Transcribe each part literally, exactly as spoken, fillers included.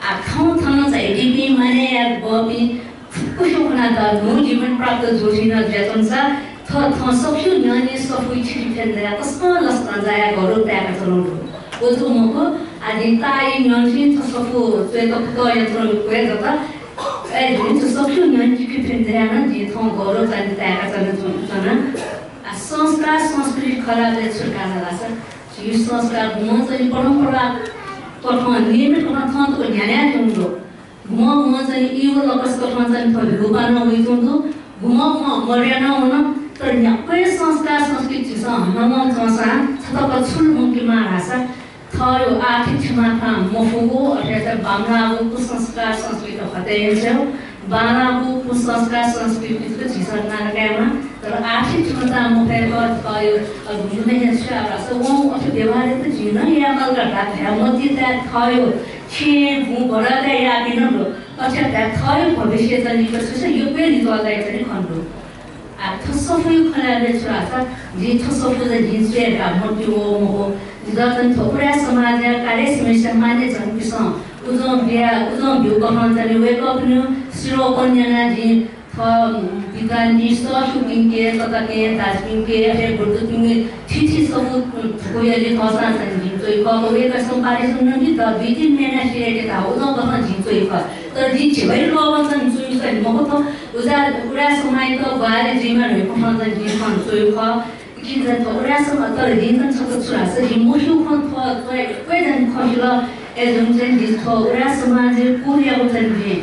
आ, थौं थन झायादीपिं मानय् यायेगु बहःपिं फुक्कसिगु खनाः न्हू जीवन प्राप्त जूपिं नं जुयाच्वंसा, थ्व थौं सफू न्ह्यःने सफूया चिठी फ्यन धयाः तसकं लसतां जायाः गौरव ताय्‌का च्वनागु दु। व जक मखु, आः जिं ताःई न्ह्यःने थ्व सफू च्वयेत कुतः यानाच्वनागु हे दत। अय्‌जूगुलिं थ्व सफू न्ह्यःने चिठी फ्यन धयाः नं जिं थौं गौरव चाहिँ ताय्‌का च्वना, च्वना। आ, संस्कार संस्कृति खँ ल्हायेबलय् छु धाल धाःसा, झी संस्कार गुम्हं चाहिँ परम्परा कथं नियमित कथं थन तक न्ह्यानाच्वंगु दु। गुम्हं गुम्हं चाहिँ ई व लकस कथं चाहिँ थ्व न्हूपाः नं वइच्वंगु दु। गुम्हं गुम्हं मदया नं वन। तर न्ह्याक्व हे संस्कार संस्कृति झीसं हनावं च्वंसां छतक छुल मुंकेमाः धाःसा थःगु आर्थिक क्षमतां मफुगु, अथे यात बांलाःगु कुसंस्कार संस्कृति हटे यंसेगु, बांलाःगु कुसंस्कार संस्कृति जक झीसं नाला कायेमाः। तर आर्थिक क्षमतां मफय्‌क थःगु, अ, गुम्हं हे स्वयाः धाःसा वं अथे व्यवहार यात झी नं यायेमाल का धाये मतिइ थःगु छेँय् बुँ बढः तयाः याःपिं नं दु। अथे धाये थःगु भविष्य चाहिँ लिपा छुसा यक्व हे लिच्वः तयाः चाहिँ खने दु। आ, थ्व सफूया खँ ल्हायेबलय् छु धाःसा, जिं थ्व सफू चाहिँ जिं च्वये धकाः मतिइ वःगु मखु। जितः चाहिँ थ्व उराय् समाजया कार्य समस्या मानय् जूपिन्सं उजं बिया, उजं ब्यूगु कथं चाहिँ वय्‌कःपिनिगु सिरौपन यानाः जिं थ्व विद्वानपिं सःस्यूपिंके, तताकेहेँ दाजुपिंके, अथे बुद्धपिंके थीथी सफू धुकूया लिखंसां चाहिँ जिं च्वइ खः। वय्‌कःपिन्सं पारिश्रमिक नं बी, द दुई तीन महिना सिरय् धाः उजं कथं जिं च्वइ खः। तर जिं झिगू हे लोभं चाहिँ च्वइ चाहिँ मखु, थ्व उजा, उराय् समाजयात ग्वाहालि जुइमाः धइगु कथं चाहिँ जिं थन च्वइ खः। जिं चाहिँ थ्व उराय् समाज, तर जिं चाहिँ छकः छु धाःसा जिं मस्यूगु खँ थ्व च्वये, क्वय् चाहिँ खँ सिल। अय्‌जूगुलिं चाहिँ जिं थ्व उराय् समाजया कुलयागु चाहिँ जिं,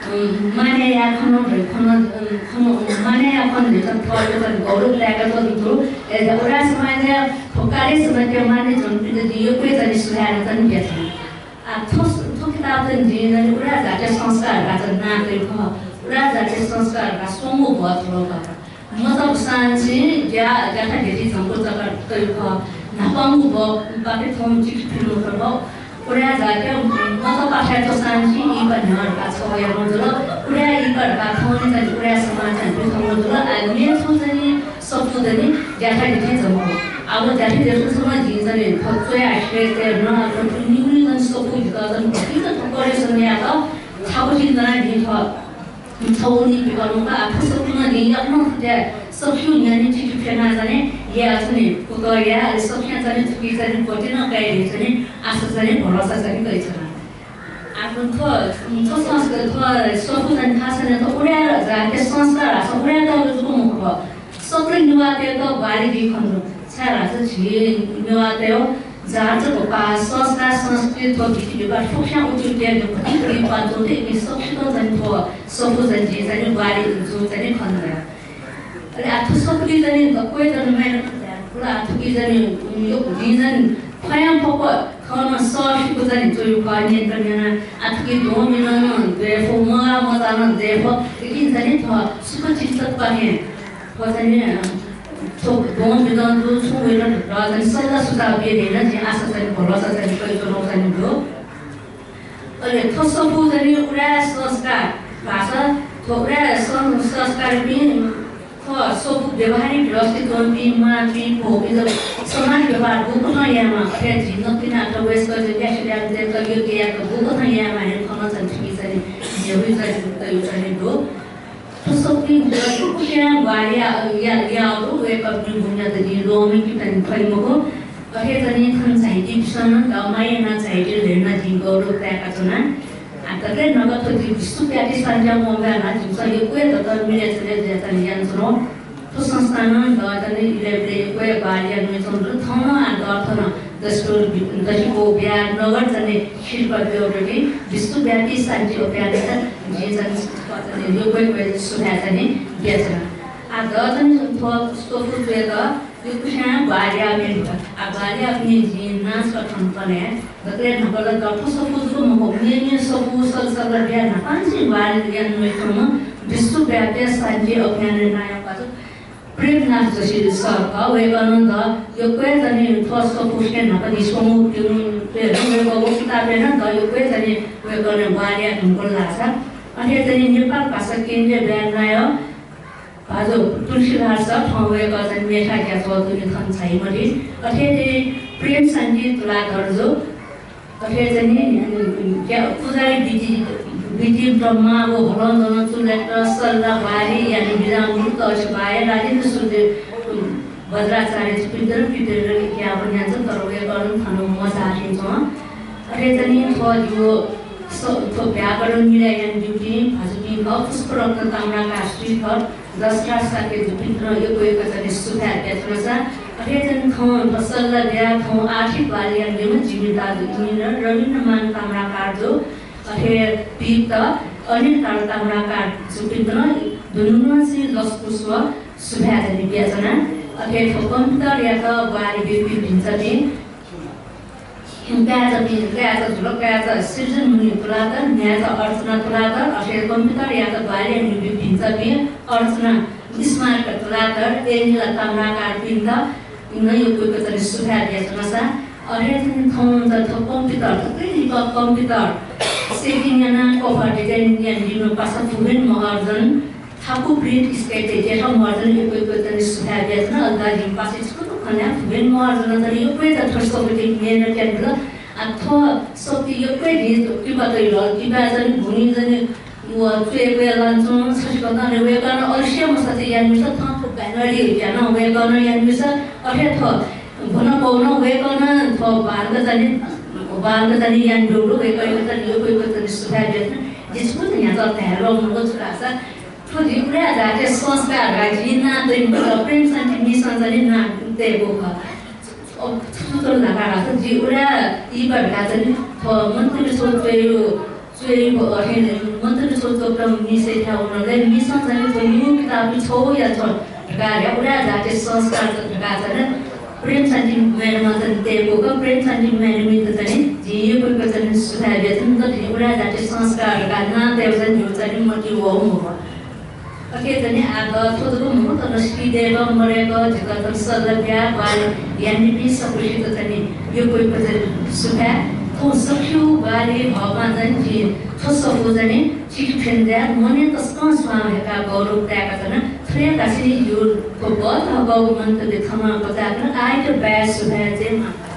अँ, मानय् याये खन, धइ खन, अँ, खन, मानय् याये खन धइ चाहिँ थःगु चाहिँ गौरव ताय्‌का च्वनागु दु। अय्‌जूगुलिं उराय् समाजया थ्व कार्य समितिया मानय् जूपिन्त जिं यक्व हे चाहिँ सुझाव चाहिँ बियाच्वना। आ, थ्व, थ्व किताब चाहिँ जिं नं उराय् जातीय संस्कार धकाः चाहिँ नां तयागु खः। उराय् जातीय संस्कार धकाः स्वंगू भः थ्व खः। मचाबुसांनिसें ज्या, ज्याखँ द्यथें झंगु जक तयागु खः। न्हापांगु भः पाखे थौं चिठी फ्यंगु खः। उराय् जातीय मचापाथाय् च्वंसांनिसें इहिपा न्ह्यः धकाः छगू यानागु जुल। उराय् इहिपा धकाः थौंनि चाहिँ उराय् समाज चाहिँ पिथंगु जुल। आ, मेगु चाहिँ सफू चाहिँ ज्याखँ द्यथें झंगु। आ, व ज्याखँ द्यथें झंगु जिं चाहिँ थ्व च्वयाः छ्वये तये नं, आ, थ्व निगू निगू चाहिँ सफू जितः चाहिँ भतिचा थुकथं यात। छापु चिन्तना जिं थ्व छगू निं पिकःगु का, आ, थ्व सफू नं जिं याकनं थथे सफू न्ह्यःने चिठी फ्यनाः चाहिँ याये चाहिँ कुतः याये, अले सफूया चाहिँ थुकी चाहिँ गति नं काये धइगु चाहिँ आशा चाहिँ भरोसा चाहिँ कयाच्वना। आ, थ्व, थ्व संस्कार, थ्व सफू चाहिँ थासय् थ्व उराय् जातीय संस्कार धाःसा उराय्‌त जक मखु, सकल नेवाःतय्‌त ग्वाहालि जुइ खने दु। छाय्‌धाःसा झी नेवाःतय् जात, धोपा, संस्कार, संस्कृति, थ्व भिति ब्यवहार फुक्कसियां उच्च कोटिया भति भति पाः च्वंपिं सकसितं चाहिँ थ्व सफू चाहिँ जिं चाहिँ ग्वाहालि जू चाहिँ खने दु। अले आ थ्व सफूइ चाहिँ दक्व हे जन माया यानाः, आ थुकी चाहिँ, उम्, यक्व जिं चाहिँ फयांफक्व थन सःस्यूगु चाहिँ च्वयागु खः, न्यनेत न्यना। आ थुकी द्वहंबिनं नं दयेफु, मगाः मचालं नं दयेफु, लेकिन चाहिँ थ्व सुखचिन्तकपाखें थ्व चाहिँ, अ, थ्व द्वहंबिनं दु, छुं वय्‌कलं चाहिँ सल्लाह सुझाव बिये धइगु जिं आशा चाहिँ भरोसा चाहिँ कयाच्वनागु चाहिँ दु। अले थ्व सफू चाहिँ उराय् संस्कार धाःसा, थ्व उराय् सं-, संस्कारपिं, थ्व सफू व्यवहारिक दृष्टिकोणपिं मांपिं, भौपिं जक समाज व्यवहार गुकथं यायेमाः, अथे झी नकतिनि अथवा वयस्क जक यासें यायेत योग्य यायेत गुकथं यायेमाः धइगु खँ नं चाहिँ थुकी चाहिँ न्ह्यब्वइ चाहिँ तयागु चाहिँ दु। थ्व सफूपिं गुलिसिनं ग्वाहालि या-, या-, याःगु दु, वय्‌कःपिनि गुणयात जिं ल्वःमंके फइ मखु। अथे चाहिँ थन झायादीपिन्सं नं माया यानाः झायादीगु धइगु नं जिं गौरव ताय्‌का च्वना। आ, दकलय् न्हापा थ्व जि विश्वव्यापी शान्ति अभियान जिमिसं यक्व हे दत मिले जुले जुयाः चाहिँ यानाच्वना। थ्व संस्थानं नं द चाहिँ इलय् ब्वलय् यक्व हे ग्वाहालि यानाच्वंगु दु। थौं नं आ द थन दसिगु, दसिगु ब्याहा नगर चाहिँ शिल्प ब्यूगु दु कि विश्वव्यापी शान्ति अभियानयात जिं चाहिँ यक्व यक्व सुभाय् चाहिँ बियाच्वना। आ द चाहिँ थ्व सफू च्वयेत यक्वसिनं ग्वाहालि याःपिं दु। आ ग्वाहालि याःपिनि जिं नां छकः थन तनागु दु। दकलय् न्हापा ला द थ्व सफू जक मखु, मेमेगु मेगु सफू सलसल ब्याहा न्हापांनिसें ग्वाहालि यानाच्वंम्ह विश्वव्यापी शान्ति अभियानया नायःपाजु प्रेमनाथ जोशी सर खः। वय्‌कलं द यक्व हे चाहिँ थ्व सफू स्वये न्हापा निस्वंगु प्यन्हु, वय्‌कः व किताबय् नं द यक्व हे चाहिँ वय्‌कलं ग्वाहालि याये धुंकल धाःसा, अथे चाहिँ नेपाल भाषा केन्द्रीय ब्याहा नायः भाजु तुलसीलाल सर थौं वय्‌कः चाहिँ मेथाय् ज्याझ्वः दुने थन झाइ मते। अथे हे प्रेम शान्ति तुलाधरजु अथे चाहिँ नि, क्या, पुजारी विधि, विधि ब्रह्मा व हलं दन चुलेट सल्ला बाली यानि बिराम मुक्त अछि बाया राजेन्द्र सूर्य, वज्राचार्य जुपिन्तर पितर यावन याचं तर वय्कलं थन मझाःथें च्वं। अथे चाहिँ नि थ्व जिगु स-, थ्व व्याकरण मिलाय् यानादीपिं भाजुपिं खः, पुष्परत्न ताम्राकार श्रीधर, दशरथ शाक्य जुपिन्त नं यक्व यक्व चाहिँ नि सुभाय् बियाच्वनासा, अथे चाहिँ नि थौं थ्व सल्ला बिया थौं आर्थिक बाली यानादीम्ह जिमि दाजु इन्जिनियर रविन्द्रमान ताम्राकार जु, अथे पित अनिल ताल ताम्राकार जुपिन्त नं दुनुगलंनिसें लसकुस व सुभाय् चाहिँ नि बियाच्वना। अथे थ्व कम्प्युटरयात बाली ब्यूपिं भिन्चापिं काय्चा, काय्चा जुल, काय्चा सृजन मुनि तुलाधर, म्ह्याय्चा अर्चना तुलाधर, अथे कम्प्युटरयात बाली यानादीपिं भिन्चापिं अर्चना स्मार्ट तुलाधर, एन्जिला ताम्राकारपिन्त नं यक्व यक्व चाहिँ नि सुभाय् बियाच्वनासा, अथे चाहिँ नि थौं चाहिँ नि थ्व कम्प्युटर, थुकिं लिपा कम्प्युटर setting यानाः cover design यानादीम्ह पासा भुवन महर्जन, थाकु प्रिन्ट स्टेटय् जेठा महर्जन यक्व यक्व चाहिँ नि सुभाय् बियाच्वना। अले दाजिम पासा छकः खँ ल्हाये, भुवन महर्जनं चाहिँ नि यक्व हे चाहिँ नि थ्व शक्ति मेहनत यानादिल। आ, थ्व शक्ति यक्व हे दिं किपा तइल, किपा चाहिँ नि भुनी चाहिँ नि व च्वय् क्वय् लानाच्वं, छसिकथं वय्कलं अलसिया मसा चाहिँ यानादिल, थन थ्व banner यानाः वय्कलं यानादिल। अथे थ्व भुना पौनं वय्कलं थ्व बालक चाहिँ नि, बालक चाहिँ नि यानादीगु वय्कःयात चाहिँ नि यक्व यक्व चाहिँ नि सुभाय् बियाच्वना। जि छकः न्ह्याथाय् धाये ल्वःमंगु छु धाःसा, थ्व झी उराय् जातीय संस्कार धकाः झी नां तइम्ह प्रेमशान्ति मिसन चाहिँ नि नां तयेगु खः। अ, छु छु धकाः धाःसा, झी उराय् इपा धकाः चाहिँ नि थ्व मन्तुरी छगू च्वय्, च्वय् अथे मन्तुरी छगू च्वय् मिसय् थ्व वन, अले मिसन चाहिँ नि थ्व न्यू किताबया छगूया छगू धकाः धया उराय् जातीय संस्कार धकाः चाहिँ नि प्रेमशान्ति म्याडमं चाहिँ नि तयेगु खः। प्रेमशान्ति म्याडमयात चाहिँ नि जिं यक्व यक्व चाहिँ नि सुभाय् बियाच्वना। झी उराय् जातीय संस्कार धकाः नां तयेगु चाहिँ नि जिगु चाहिँ नि मतिइ वःगु मखु। अथे चाहिँ नि आः थ्व जक मखु, तर सिधय्क, मरय्क, झीत चाहिँ नि सल्ला बिया बाली यानादीपिं सकसित चाहिँ नि यक्व यक्व चाहिँ नि सुभाय्। थ्व सफू बाली हःपां चाहिँ नि जिं थ्व सफू चाहिँ नि चिठी फ्रेम दया मनय् तसकं स्वां हयेकाः गौरव कायेका च्वना। थुलि धासें जिगु थ्व बचाःगु मन्तव्य थनं क्वचायेका च्वना। आःयात बाय् सुभाय्, जय माता।